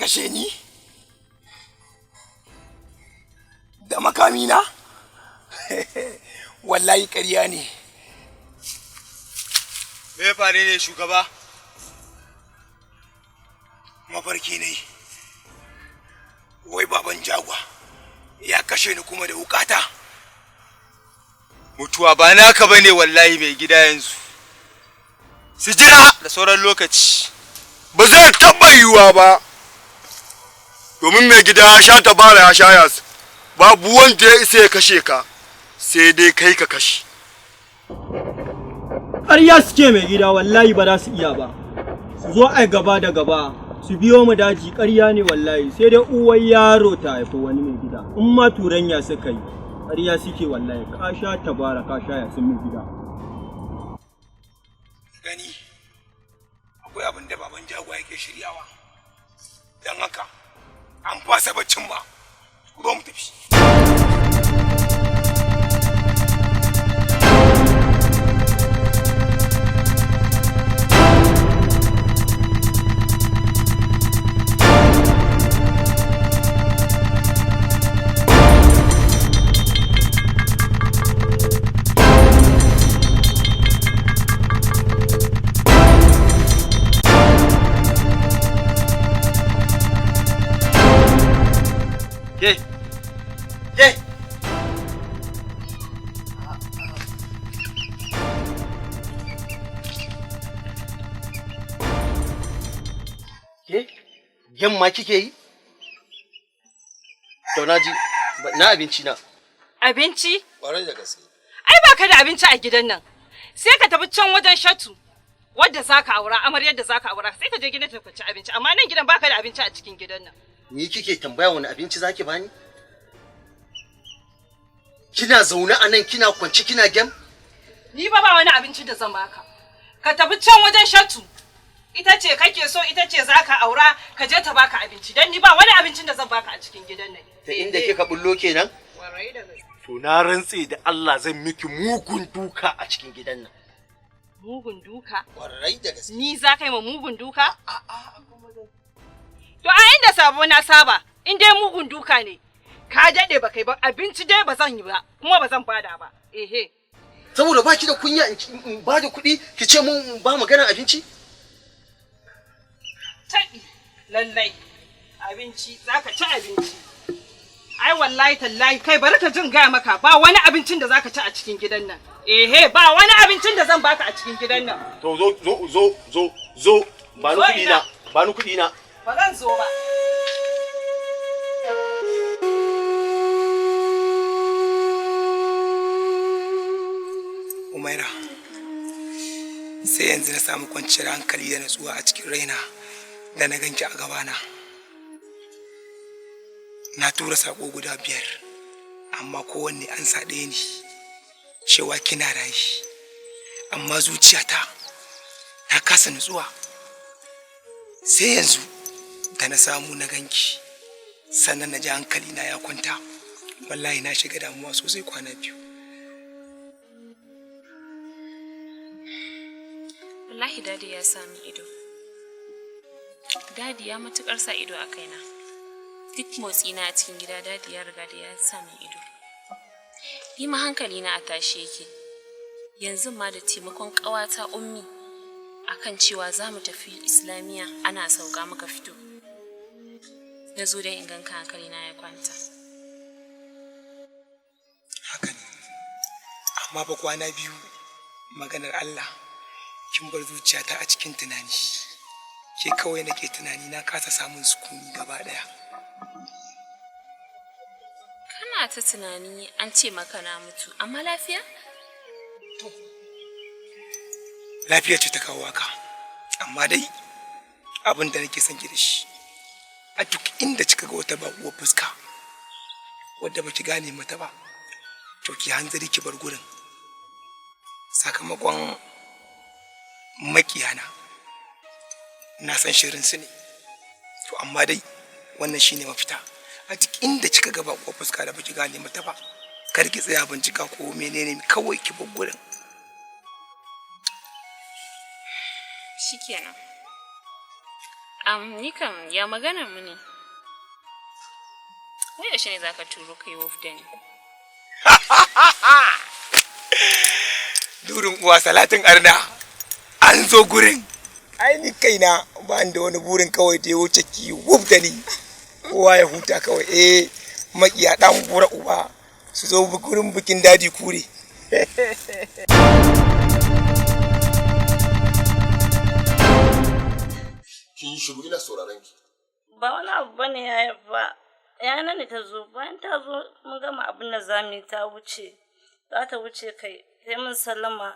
Kashe ni da makamina? Wallahi ƙarya ne. Me ya faru ne, shugaba? Mafarki ne, wai baban jagwa ya kashe ni kuma da wukata. Mutuwa ba naka bane wallahi, mai gida. Yanzu su jira da sauran lokaci. Ba zai taɓa yiwuwa ba, domin mai gida ya sha tabara, ya sha yas. Babu wanda ya isa ya kashe ka, sai dai kai ka kashe. Ƙarya suke, mai gida, wallahi ba za su iya ba. Su zo ai gaba da gaba, su biyo mu daji, ƙarya ne wallahi, sai dai uwar yaro ta haifi wani, mai gida. In ma turanya suka yi, ƙarya suke wallahi, ka sha tabara, ka sha yasin, mai gida. Gani, akwai abin da baban jagwa yake shiryawa, don haka an fasa baccin ba, ku zo mu tafi. Ke, ke! Ke? Yamma kike yi? To na ji, na abinci na. Abinci? Ƙwarai da gaske. Ai ba ka da abinci a gidan nan. Sai ka tafi can wajen Shatu. Wadda za ka aura, amaryar da za ka aura, sai ka je gidan ta ci abinci. Amma nan gidan baka da abinci a cikin gidan nan. Ni kike tambaya wani abinci zaki bani? Kina zaune a nan, kina kwance, kina gyam? Ni ba wani abinci da zan baka. Ka tafi can wajen Shatu. Ita ce kake so, ita ce za ka aura, ka je ta baka abinci. Dan ni ba wani abincin da zan baka a cikin gidan nan. Ta inda kika bullo kenan? Kwarai da gaske. To na rantse da Allah zan miki mugun duka a cikin gidan nan. Mugun duka? Ƙwarai da gaske. Ni za ka yi ma mugun duka? To a inda sabo na saba, in dai mugun duka ne, ka daɗe ba kai ba, abinci dai ba zan yi ba, kuma ba zan bada ba. Ehe. Saboda baki da kunya, in ba da kuɗi ki ce mun ba maganar abinci? Taɓi, lallai, abinci, za ka ci abinci. Ai wallahi tallahi, kai, bari ka jin gaya maka, ba wani abincin da za ka ci a cikin gidan nan. Ehe, ba wani abincin da zan baka a cikin gidan nan. To zo, zo, zo, zo, zo, ba ni Zo kuɗi ina. na, ba ni kuɗi na. Ba zan zo ba. Umaira, sai yanzu na samu kwanciyar hankali da natsuwa a cikin raina da na ganki a gabana. Na tura sako guda 5, amma kowanne an sa ɗaya ne, cewa kina rayu. Amma zuciyata ta kasa nutsuwa. Sai yanzu da na samu na ganki, sannan na ji hankali na ya kwanta. Wallahi na shiga damuwa sosai kwana 2. Wallahi Daddy ya sami ido. Daddy ya matukar sa ido a kaina. Duk motsi na a cikin gida, Daddy ya riga da ya sa min ido. Ni ma hankali na a tashe yake. Yanzu ma da taimakon ƙawata Ummi akan cewa za mu tafi Islamiyya, ana sauka muka fito. Na zo don in ganka hankali na ya kwanta. Haka ne, amma fa kwana 2, maganar Allah, kin bar zuciyata a cikin tunani. Ke kawai nake tunani, na kasa samun sukuni gaba ɗaya. Kana ta tunani an ce maka na mutu, amma lafiya? Lafiya ce ta kawo haka, amma dai abin da nake son ki da shi, a duk inda kika ga wata baƙuwar fuska wadda baki gane mata ba, to ki hanzari ki bar gurin. Sakamakon makiyana, na san shirin su ne. To amma dai wannan shine mafita. A duk inda kika ga baƙuwar fuska da baki gane mata ba, kar ki tsaya bincika ko menene, kawai ki bar gurin. Shikenan. Ni kam ya magana mu ne. Wai yaushe ne zaka turo kai wuf da ni? Durin uwa salatin arna. An zo gurin. Ai ni kaina ba ni da wani burin kawai da ya wuce ki wuf da ni. Kowa ya huta kawai. Eh, makiya dan bura uba su zo gurin bikin Dadi Kure. Kin yi shiru, ina sauraron ki. Ba wani abu bane yaya ba. Yana ne ta zo, bayan ta zo mun gama abin da zamu yi ta wuce. Za ta wuce kai, sai mun sallama.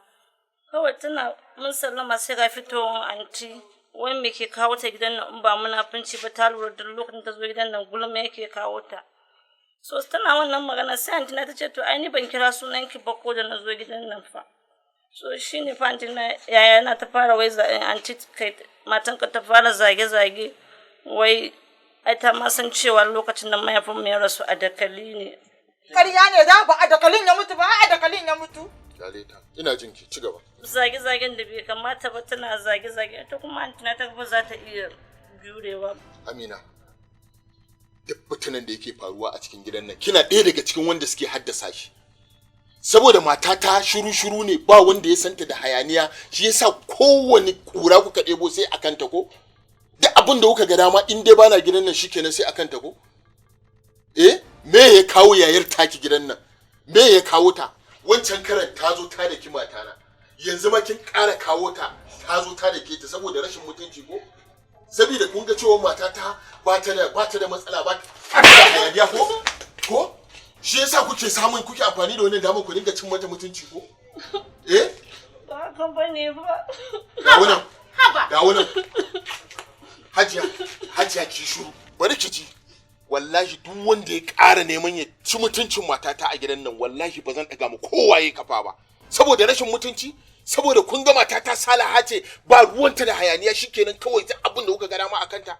Kawai tana mun sallama sai ga fitowar anti. Wai me ke kawo ta gidan nan in ba munafunci ba, ta lura duk lokacin ta zo gidan nan gulma yake kawo ta. So tana wannan magana sai anti na ta ce to ai ni ban kira sunan ki ba ko da na zo gidan nan fa. So shine fa anti na yaya na ta fara wai anti kai matanka ta fara zage-zage, wai ai ta ma san cewa lokacin da mahaifin mu ya rasu a dakali ne. Ƙarya ne da ba a dakalin ya mutu ba, a dakalin ya mutu. Kyale ta. Ina jin ki, ci gaba. Zage-zagen da bai kamata ba tana zage-zage, ita kuma antina ta ba za ta iya jurewa. Amina, duk fitinan da yake faruwa a cikin gidan nan kina ɗaya daga cikin wanda suke haddasa shi. Saboda matata shiru-shiru ne, ba wanda ya santa da hayaniya, shi yasa kowane kura kuka ɗebo sai a kanta ko? Duk abin da kuka ga dama in dai bana gidan nan shikenan sai a kanta ko? Eh, me ya kawo yayar taki gidan nan? Me ya kawo ta? Wancan karan ta zo ta daki matana. Yanzu ma kin ƙara kawo ta, ta zo ta dake ta saboda rashin mutunci ko? Saboda kun ga cewa matata ba ta da matsala, ba ta da hayaniya ko? Ko? Shi yasa kuke samun kuke amfani da wannan damar ku dinga cin mata mutunci ko? Eh? Ba haka bane ba. Ga wannan. Haba. Ga wannan. Hajiya, Hajiya ki shiru. Bari ki ji. Wallahi duk wanda ya ƙara neman ya ci mutuncin matata a gidan nan wallahi ba zan ɗaga mu kowaye kafa ba. Saboda rashin mutunci, saboda kun ga matata Salaha ce ba ruwanta da hayaniya, shikenan kawai duk abin da kuka ga dama a kanta.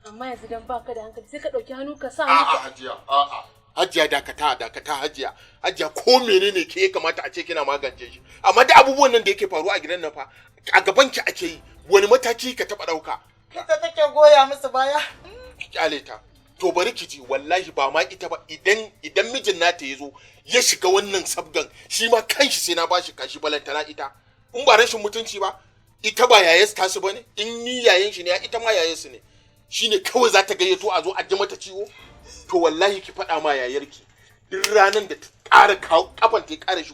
Amma yanzu dan baka da hankali sai ka ɗauki hannu ka sa A'a Hajiya, a'a. Hajiya dakata, dakata Hajiya. Hajiya ko menene ke ya kamata a ce kina magance shi. Amma duk abubuwan nan da yake faruwa a gidan nan fa a gaban ki ake yi. Wani mataki ka taɓa ɗauka? Ita take goya musu baya. Ki kyale ta. To bari ki ji, wallahi ba ma ita ba, idan mijin nata ya zo ya shiga wannan sabgan shi ma kanshi sai na bashi kashi, balantana ita. In ba rashin mutunci ba, ita ba yayan tasu bane, in ni yayan shi ne ita ma yayan su ne. Shine kawai za ta gayyato a zo a ji mata ciwo. To wallahi ki faɗa ma yayarki duk ranar da ta ƙara kafan ta ƙara shigo